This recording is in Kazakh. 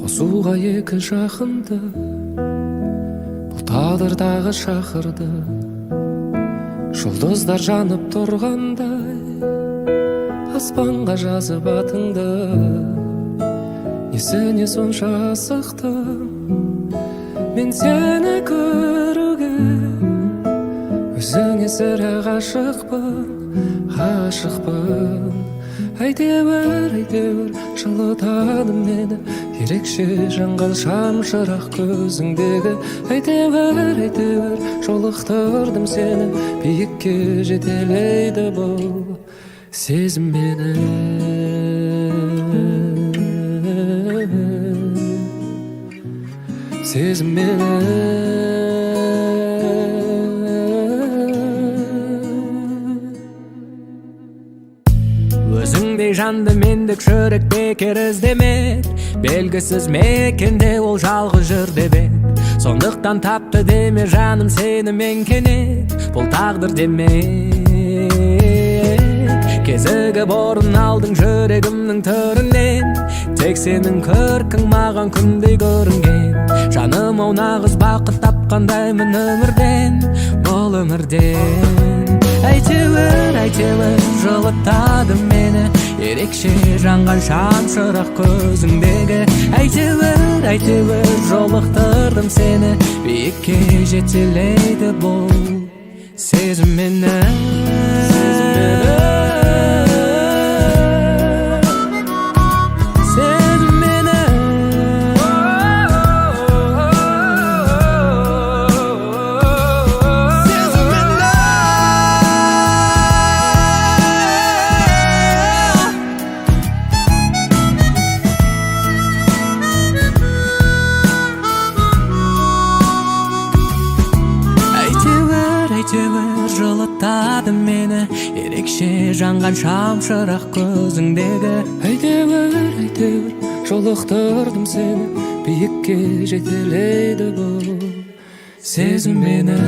Қосуға екі жақынды бұл тағдыр тағы шақырды. Жұлдыздар жанып тұрғандай аспанға жазып атыңды. Несіне сонша асықтым мен сені көруге? Өзіңе сірә ғашықпын, ғашықпын. Әйтеуір, әйтеуір жылытады мені ерекше жанған шамшырақ көзіңдегі. Әйтеуір, әйтеуір жолықтырдым сені, биікке жетелейді бұл сезім мені. Сезім мені. Өзіңдей жанды мендік жүрек бекер іздемеді. Белгісіз мекенде ол жалғыз жүр деп еді. Сондықтан тапты деме жаным сені мен кенет. Бұл тағдыр демек. Кезігіп орын алдың жүрегімнің төрінен. Тек сенің көркің маған күндей көрінген. Жаным ау, нағыз бақыт тапқандаймын өмірден, бұл өмірден. Әйтеуір, әйтеуір жылытады мені ерекше жанған шамшырақ көзіңдегі. Әйтеуір, әйтеуір жолықтырдым сені, биікке жетелейді бұл сезім мені. Сезім мені. Сезім мені. Әйтеуір, әйтеуір жылытады мені ерекше жанған шамшырақ көзіңдегі. Әйтеуір, әйтеуір жолықтырдым сені, биікке жетелейді бұл сезім мені.